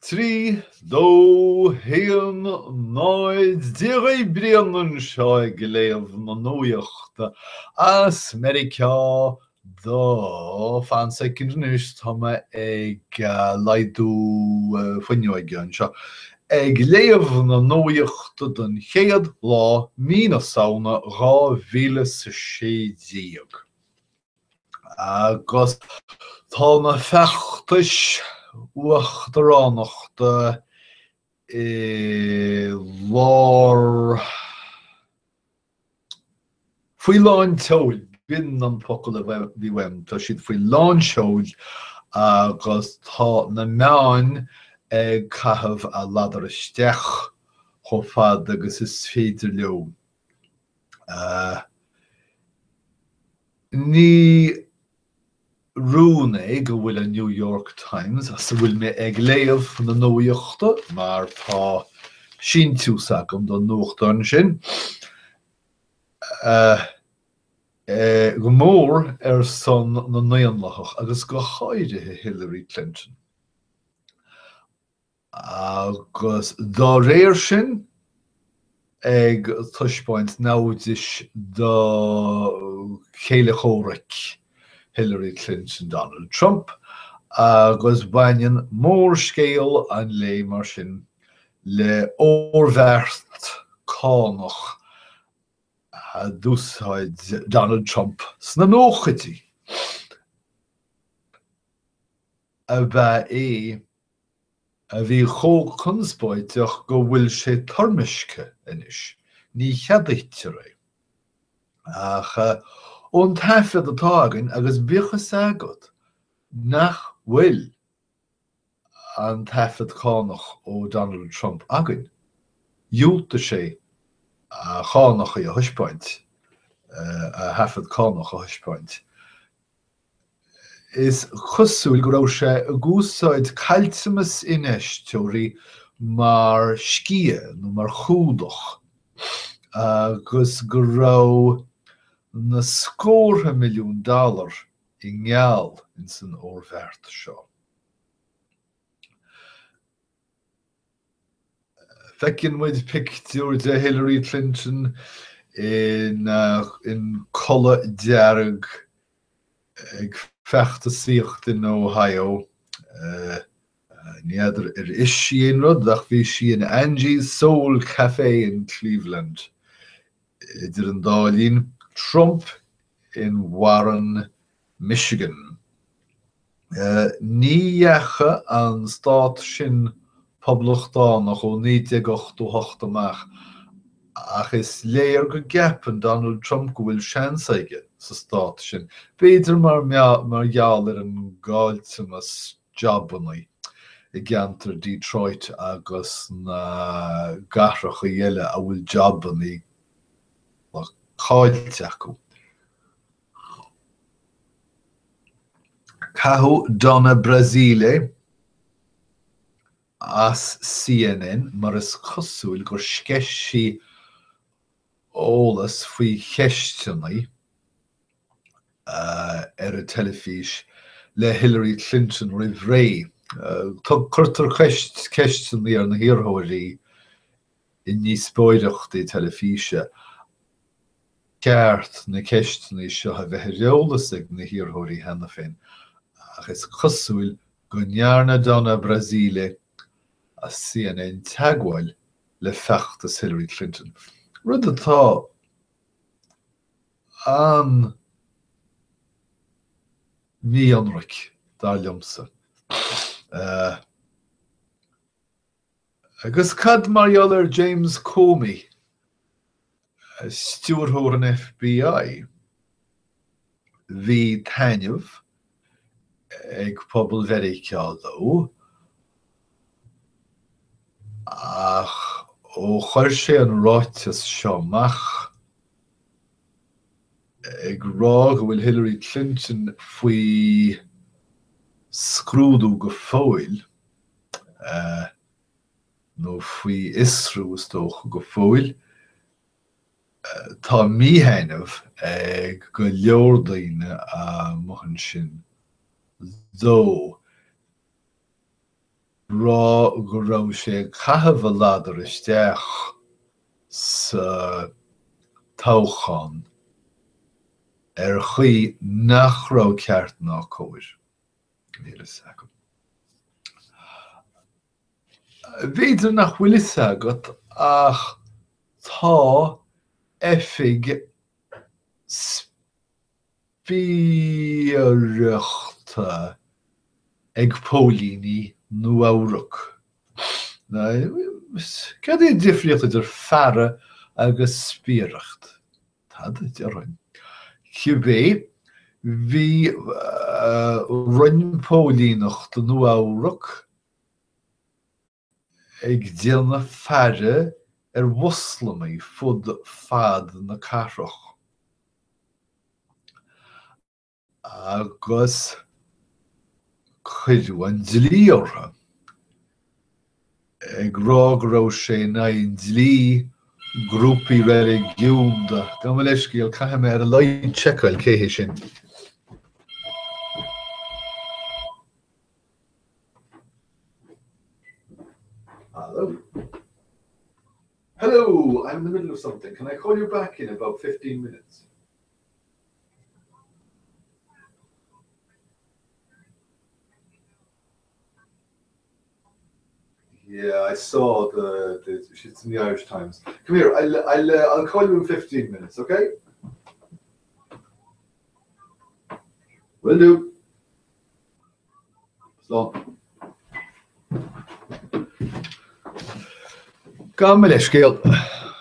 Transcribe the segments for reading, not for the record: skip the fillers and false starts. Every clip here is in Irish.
3, 2, 1, 0, Dia dhaoibh, Brian anseo ag léamh na nuachta as Meiriceá do, fan soicind anois, tá mé ag laghdú fuinneoige anseo, ag léamh na nuachta don chéad lá mí na Samhna 2016. Agus tá na feachtais uachtaránachta i lár, faoi lán tseoil, b'in an focal a bhí uaim, tá siad faoi lán tseoil agus tá na meáin ag caitheamh a ladar isteach chomh fada agus is féidir leo. Ní rún é go bhfuil an New York Times, as a bhfuil mé ag léamh na nuachta, mar tá síntiús agam don nuachtán sin, go mór ar son na nDaonlathach agus go háirithe Hillary Clinton. agus dá réir sin ag taispeáint naimhdis do chéile comhraic Hillary Clinton, Donald Trump, agus baineann mórscéal an lae mar sin le oirbheart cánach a d'úsáid Donald Trump sna nóchaidí. Ab ea é a bhí chomh conspóideach go bhfuil sé toirmiscthe anois, ní cheadaítear é. Ach ón taifead atá againn, agus bíodh fhios agat nach bhfuil an taifead cánach ó Donald Trump againn, dhiúltaigh sé a chánacha a thaispeáint, a thaifead cánach a thaispeáint. Is cosúil go raibh sé ag úsáid caillteanas infheisteoirí mar sciath nó mar chumhdach agus go raibh na scórtha milliún dollar i ngeall ins an oirbheart seo. Feiceann muid pictiúr de Hillary Clinton in culaith dearg ag feachtasaíocht in Ohio. Ní fheadar ar ith sí aon rud ach bhí sí in Angie's Soul Cafe in Cleveland. Idir an dá linn, Trump in Warren, Michigan. Ní dheachaigh an stát sin poblachtánach ó 1988 amach ach is léir go gceapann Donald Trump go bhfuil seans aige sa stát sin, b'fhéidir mar mar gheall ar an gcaillteanas jabanna i gceantar Detroit agus na gcathracha eile a bhfuil jabanna caillte acu. Caitheadh Donna Brazile as CNN mar is cosúil gur sceith sí eolas faoi cheisteanna ar an teilifís le Hillary Clinton roimh ré. Cuirtear ceisteanna ar na hiarrthóirí i ndíospóireachtaí teilifíse. Ceart na ceisteanna seo a bheith ar eolas ag na hiarrthóirí cheana féin, ach is cosúil go ndearna Donna Brazile as CNN teagmháil le feachtas Hillary Clinton, rud atá an-mhí-ionraic, dar liomsa. Agus cad mar gheall ar James Comey, stiúrthóir an FBI? Bhí taitneamh ag pobal Mheiriceá dó, ach ó chuir sé an ráiteas seo amach ag rá go bhfuil Hillary Clinton faoi scrúdú go fóill, nó faoi fhiosrú is dócha go fóill. Tá míthaitneamh ag go leor daoine amuigh ansin dó. rá go raibh sé ag caitheamh a ladar isteach sa toghchán ar chaoi nach raibh ceart ná cóir. Níl a fhios agam. B'fhéidir nach bhfuil fhios agat ach tá oifig spiaireachta ag póilíní Nua-Eabhrac. Cad é an difríocht idir faire agus spiaireacht? Tada, déarfainn. Cibé, bhí Roinn Póilíneachta Nua-Eabhrac ag déanamh faire ar Mhoslamaigh fud fad na cathrach agus cuireadh an dlí orthu, ag rá go raibh sé in aghaidh an dlí grúpaí reiligiúnda, gabh mo leithscéal, caithfidh mé ar a laghad seiceáil cé hé sin. Hello. Hello, I'm in the middle of something. Can I call you back in about 15 minutes? Yeah, I saw the, the it's in the Irish Times. Come here, I'll, I'll, uh, I'll call you in 15 minutes, okay? Will do. Slán. Gabh mo leithscéal,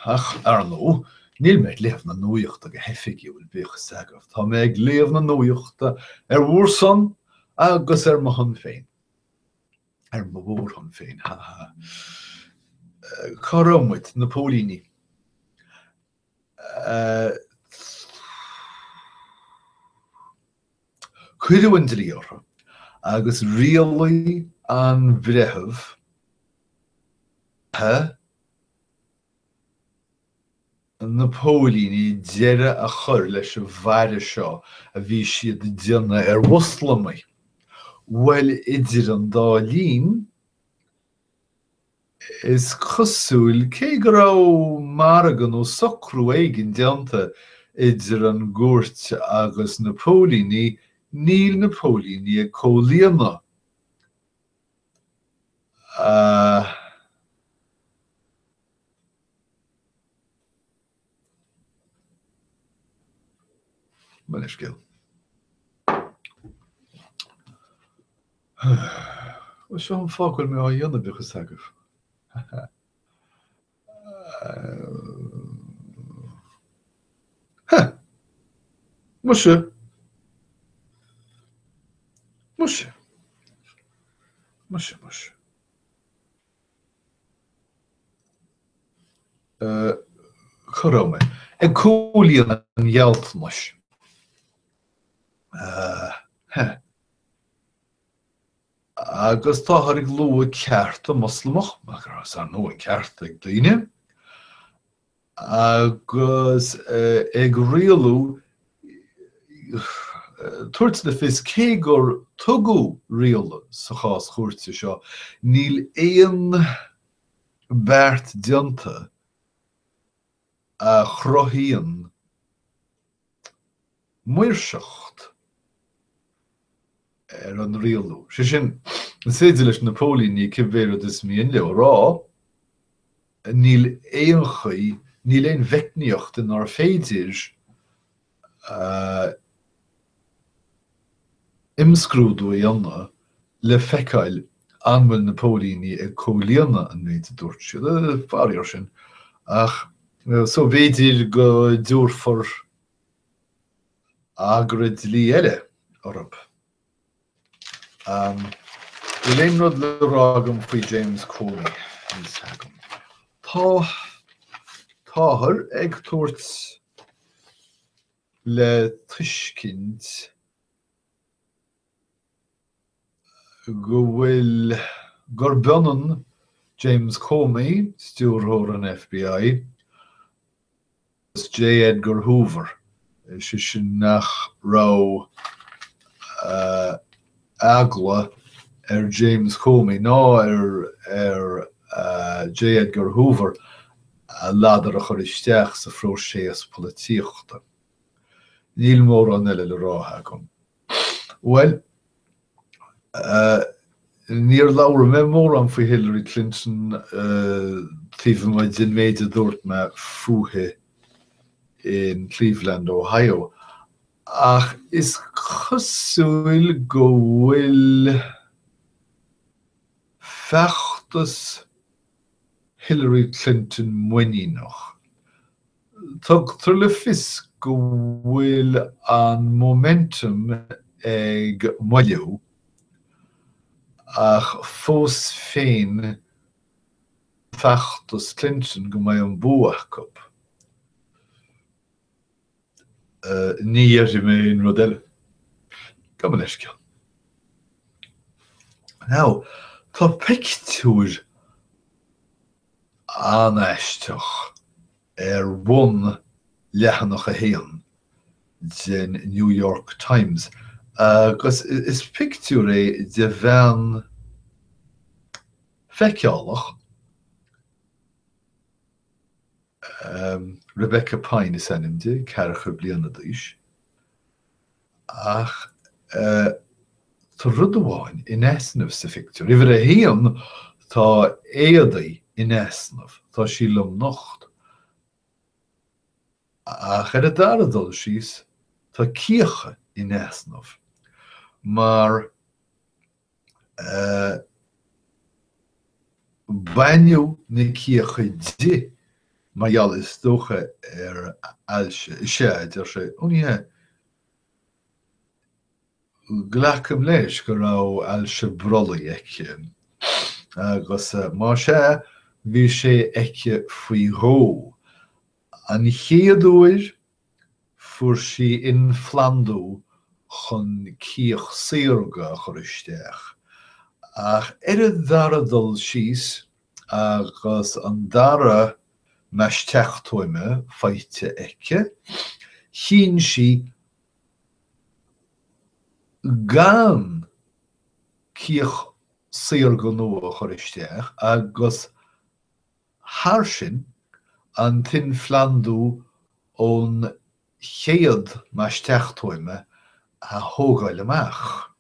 ach ar ndóigh, níl mé ag léamh na nuachta go hoifigiúil, bíodh fhios agaibh. Tá mé ag léamh na nuachta ar bhur son agus ar mo shon féin. Ar mo mhórshon féin, ha ha. Cá raibh muid? Na póilíní. Cuireadh an dlí orthu agus rialaigh an breitheamh na póilíní deireadh a chur leis an bhfaire seo a bhí siad ag déanamh ar Mhoslamaigh. Bhuel, idir an dá linn, Is cosúil, cé go raibh margadh nó socrú éigin déanta idir an gcúirt agus na póilíní, níl na póilíní ag comhlíonadh a. Mo leithscéal. Bhuel, seo an fáth go bhfuil mé á dhéanamh, bíodh fhios agaibh. Muise! Muise! Muise, muise. Cá raibh mé? Ag comhlíonadh an ghealltanais. Agus táthar ag lua cearta Moslamach, agus ar ndóigh an ceart ag daoine, agus ag rialú, tabhairt le fios cé gur tugadh riail sa chás chúirte seo, níl aon beart déanta a chruthaíonn maoirseacht ar an rialú. Sé sin, is féidir leis na póilíní cibé rud is mian leo a rá, níl aon chaoi, níl aon mheicníocht inar féidir imscrúdú a dhéanamh le feiceáil an bhfuil na póilíní ag comhlíonadh an méid a dúirt siad. Faraor sin. Ach so b'fhéidir go dtabharfar agra dlí eile orthu. Bhfuil aon rud le rá agam faoi James Comey? Níl 's agam. Tá, táthar ag tabhairt le tuiscint go bhfuil, gurb ionann James Comey, stiúrthóir an FBI, agus J. Edgar Hoover, sé sin nach raibh eagla ar James Comey ná ar ar J. Edgar Hoover a ladar a chur isteach sa phróiseas polaitíochta. Níl mórán eile le rá agam. Bhuel, níor labhair mé mórán faoi Hillary Clinton taobh amuigh den méid a dúirt mé fúithi in Cleveland, Ohio, ach is cosúil go bhfuil feachtas Hillary Clinton muiníneach. Tugtar le fios go bhfuil an momentum ag moilliú ach fós féin feachtas Clinton go mbeidh an bua acu. Ní dhéarfaidh mé aon rud eile. Gabh mo leithscéal. Now, tá pictiúr an-aisteach ar bhun leathanach 1 den New York Times agus is pictiúr é de bhean feiceálach, Rebecca Pine is ainm di, ceathracha bliana d'aois. Ach tá rud amháin in easnamh sa phictiúr. Uimhir a haon, tá éadaí in easnamh, tá sí lomnocht. Ach ar an dara dul síos, tá cíocha in easnamh, mar baineadh na cíocha di mar gheall, is dócha, ar ailse. Is ea, a deir sé, ó ní hea. Glacaim leis go raibh ailse brollaigh aici agus más ea, bhí sé aici faoi dhó. An chéad uair, fuair sí ionphlandú chun cíoch saorga a chur isteach, ach ar an dara dul síos, agus an dara maisteachtóime faighte aici, chinn sí gan cíoch saorga nua a chur isteach agus thar sin, an t-ionphlandú ón chéad maisteachtóime a thógáil amach.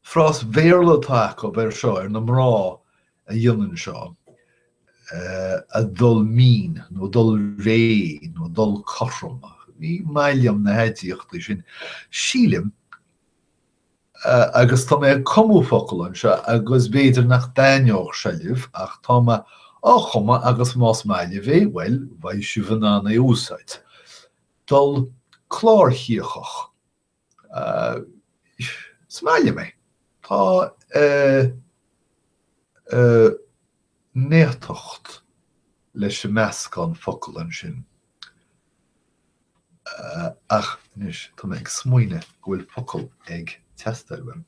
Frás Béarla atá acu air seo, ar na mná a dhéanann seo, a dul mín nó a dul réidh nó a dul cothrom. Ní maith liom na haidiachtaí sin. Sílim, agus tá mé ag cumadh focal anseo agus b'fhéidir nach dtaitneodh sé libh ach tá mé á chumadh agus más maith libh é, bhuel, beidh sibh in ann é a úsáid. Dul clárchíochach. Is maith liom é. Tá néatacht leis an meascán focal ansin. Ach anois tá mé ag smaoineamh go bhfuil focal ag teastáil uaim.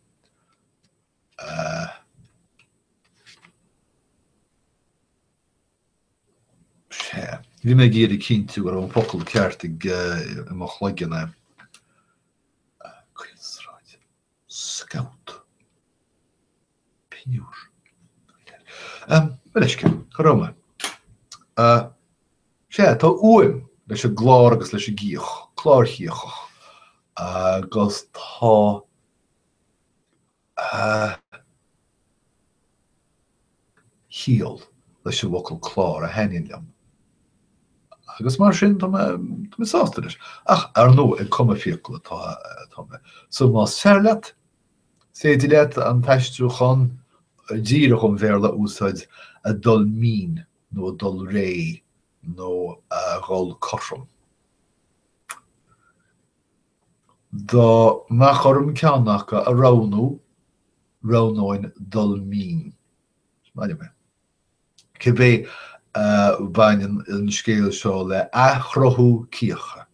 Sea. Bhí mé ag iarraidh cinntiú go raibh an focal ceart ag i mo chloigeann é. Caolsráid. Scout. Pinniúr. Mo leithscéal. Cá raibh mé? Sea, tá uaim leis an gclár agus leis an gcíoch, clárchíochach, agus tá ciall leis an bhfocal clár a thaitníonn liom. Agus mar sin, tá mé, tá mé sásta leis. Ach, ar ndóigh, ag cumadh fiacla atá, atá mé. So más fearr leat, is féidir leat an t-aistriúchán díreach ón Bhéarla a úsáid, a dul mín nó a dul réidh nó a dhul cothrom. Dá mbeadh orm ceann acu a roghnú, roghnóinn dul mín. Is maith liom é. Cibé, baineann an scéal seo le athchruthú cíocha.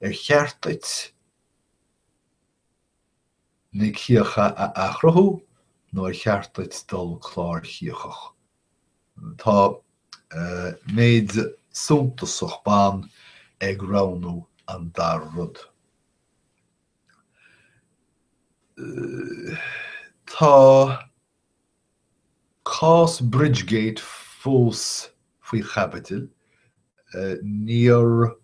Ar cheart duit na cíocha a athchruthú nó ar cheart duit dul clárchíochach? Tá méid suntasach ban ag roghnú an dara rud. Tá cás Bridgegate fós faoi chaibidil. Níor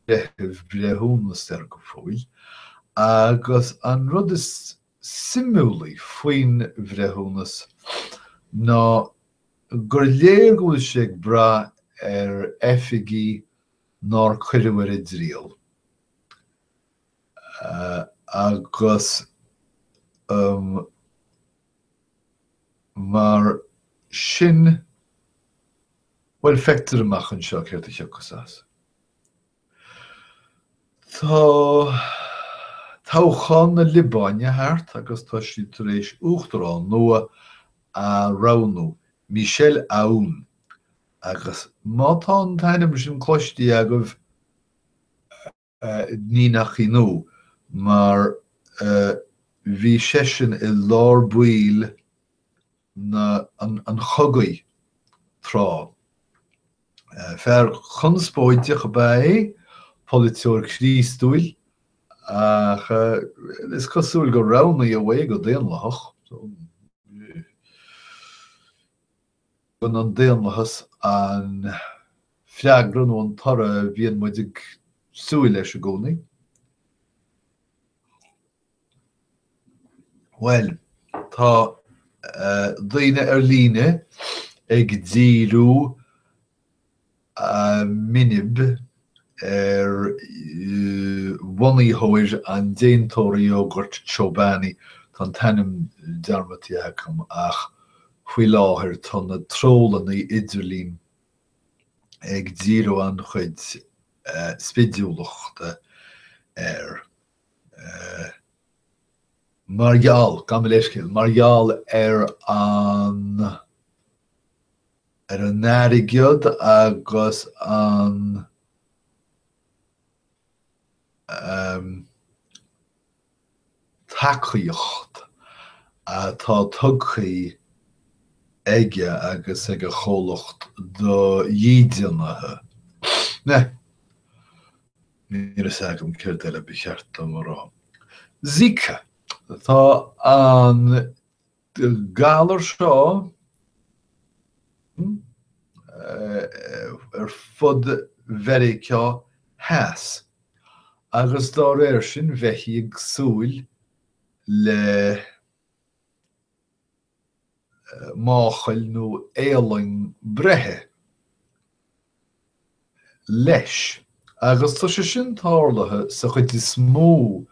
breitheamh breithiúnas air go fóill. Agus an rud is suimiúlaí faoin bhreithiúnas ná gur léir go bhfuil sé ag brath ar oifigigh nár cuireadh ar a dtriail. Agus mar sin, bhuel, feictear amach anseo céard a thiocfas as. Tá toghchán na Liobáine thart agus tá siad tar éis uachtarán nua a roghnú, Michel Aoun. Agus má tá an t-ainm sin cloiste agaibh, Ní nach ionadh, mar bhí seisean i lár baill na an chogaidh tráth. Fear conspóideach ab ea é, polaiteoir Críostúil, ach is cosúil gur roghnaíodh é go daonlathach. Tugann an daonlathas an freagra nó an toradh a bhíonn muid ag súil leis i gcónaí. Bhuel, tá daoine ar líne ag díriú a mbinb ar bhunaitheoir an déantóra iógairt Chobani, tá an t-ainm dearmadta agam ach faoi láthair tá na trollanna idirlín ag díriú an-chuid spidiúlachta air. Mar gheall, gabh mo leithscéal, mar gheall ar an. ar an airgead agus an tacaíocht atá tugtha aige agus ag a chomhlacht do dhídeanaithe. Níl a fhios agam céard eile ba cheart dom a rá. Zika. Tá an galar seo ar fud Mheiriceá Theas agus dá réir sin bheifí ag súil le máchail nó éalang breithe leis, agus tá sé sin tarlaithe sa chuid is mó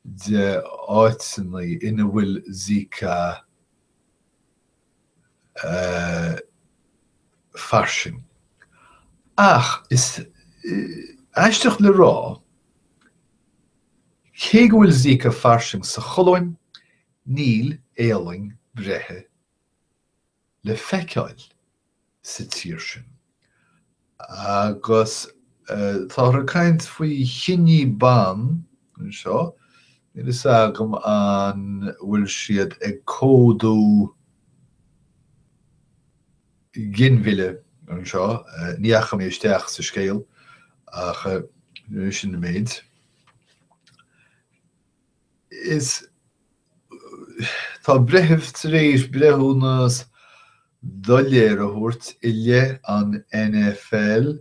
de áiteanna ina bhfuil Zika fairsing. Ach is aisteach le rá, cé go bhfuil Zika fairsing sa Cholóim, níl éalang breithe le feiceáil sa tír sin. Agus táthar ag caint faoi chinní ban anseo, níl fhios agam an bhfuil siad ag códú ginmhilleadh anseo, ní dheachaigh mé isteach sa scéal ach sin an méid. Is tá breitheamh tar éis breithiúnas doiléir a thabhairt i leith an NFL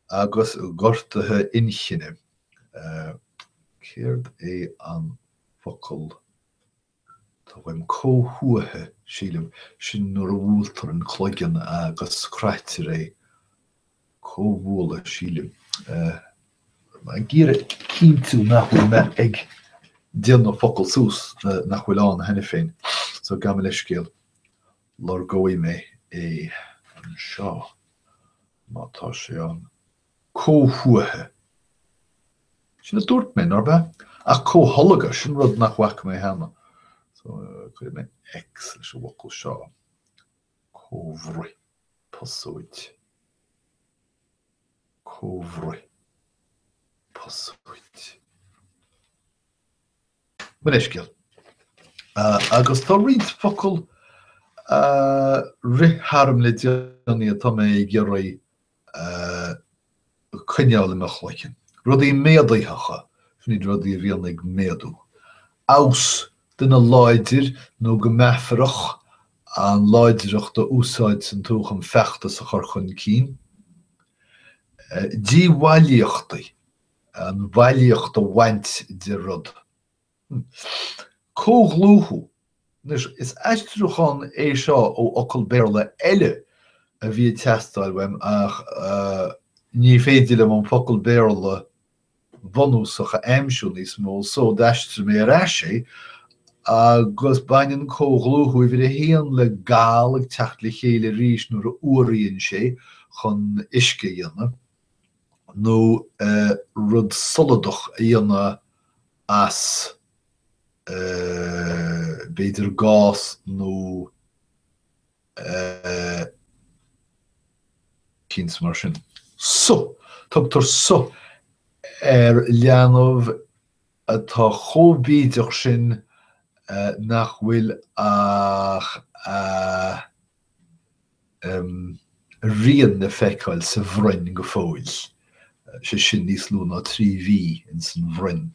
agus gortuithe inchinne. Céard é an focal atá uaim? Comhthuaithe, sílim. Sin nuair a bhuailtear an cloigeann agus croitear é. Comhbhualadh, sílim. Ag iarraidh cinntiú nach bhfuil mé ag déanamh focal suas nach bhfuil ann cheana féin. So gabh mo leithscéal, lorgóidh mé é anseo má tá sé ann. Comhthuaithe. Sin a dúirt mé, nárb ea? Ach comhtholgadh, sin rud nach bhfaca mé cheana. So cuirfidh mé X leis an bhfocal seo. Comhbhruith. Posóid. Comhbhruith. Posóid. Mo leithscéal. Agus tá roinnt focal a rith tharam le déanaí atá mé ag iarraidh coinneáil i mo chloigeann. Rudaí méadaitheacha, sin iad rudaí a bhíonn ag méadú. Fheabhas, duine láidir nó go meafarach, an láidreacht a úsáideann tú chun feachtas a chur chun cinn. Díbhailíochtaí, an bhailíocht a bhaint de rud. Comhdhlúthú, anois, is aistriúchán é seo ó fhocal Béarla eile a bhí ag teastáil uaim ach ní féidir liom an focal Béarla bunúsach a aimsiú níos mó so d'aistrigh mé ar ais é agus baineann comhdhlúthú uimhir a haon le gal ag teacht le chéile arís nuair a fhuaraíonn sé chun uisce a dhéanamh nó rud soladach a dhéanamh as b'fhéidir gás nó eicínt mar sin. Suth, Tugtar suth ar leanbh atá chomh bídeach sin nach bhfuil ach a rian le feiceáil sa bhroinn go fóill, sé sin níos lú ná 3 mhí ins an bhroinn.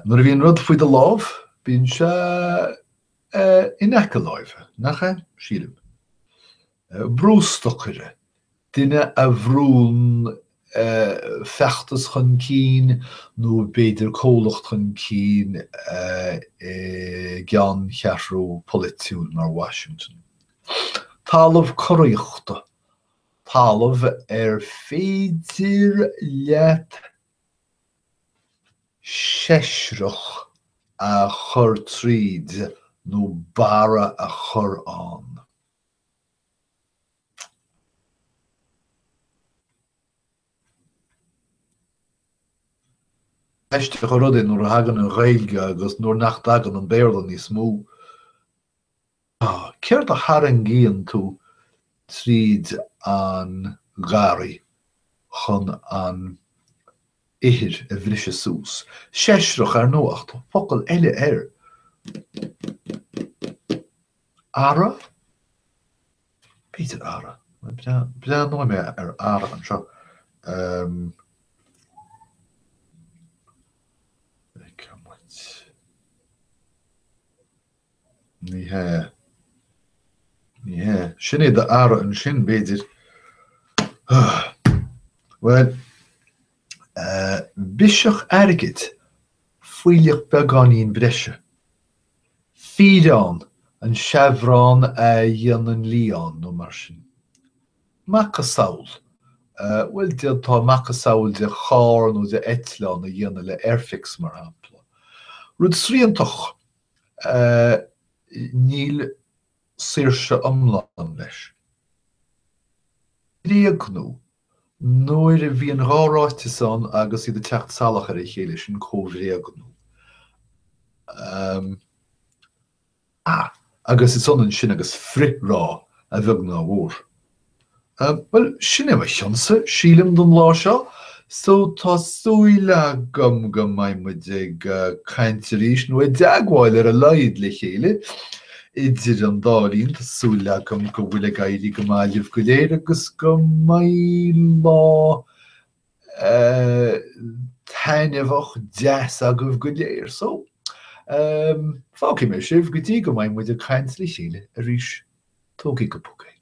Nuair a bhíonn rud faoi do lámh, bíonn sé in aice láimhe, nach ea? Sílim. Brústocaire, duine a bhrúnn feachtas chun cinn nó b'fhéidir comhlacht chun cinn i gceanncheathrú polaitiúil mar Washington. Talamh curaíochta, talamh ar féidir leat seisreach a chur tríd nó barra a chur ann. Aisteach an rud é nuair a thagann an Ghaeilge agus nuair nach dtagann an Béarla níos mó. Céard a tharraingíonn tú tríd an ngarraí chun an ithir a bhriseadh suas? Seisreach, ar ndóigh, ach tá focal eile air. Ara? B'fhéidir ara. Breathnóidh mé ar ara anseo. Feicfidh muid. Ní hea. Ní hea. Sin é d'ara ansin, b'fhéidir. Bhuel, biseach airgid, fuílleach beagáinín breise. Fíreán, an seabhrán a dhéanann lián, nó mar sin. Macasamhail, bhuel, d'fhéadfá macasamhail de charr nó de eitleán a dhéanamh le Airfix, mar shampla. Rud sriantach, níl saoirse iomlán leis. Bréagnú, nuair a bhíonn 2 ráiteas ann agus iad ag teacht salach ar a chéile, sin comhbhréagnú. Ah, agus is ionann sin agus frithrá, a bheag nó a mhór. Bhuel, sin é mo chionn-sa, sílim, don lá seo. So, tá súil agam go mbeidh muid ag caint arís, nó i dteagmháil ar a laghad le chéile, idir an dá linn. Tá súil agam go bhfuil ag éirí go maith libh go léir agus go mbeidh lá taitneamhach deas agaibh go léir. So, fágfaidh mé sibh go dtí go mbeidh muid ag caint le chéile arís. Tógaigí go bog é.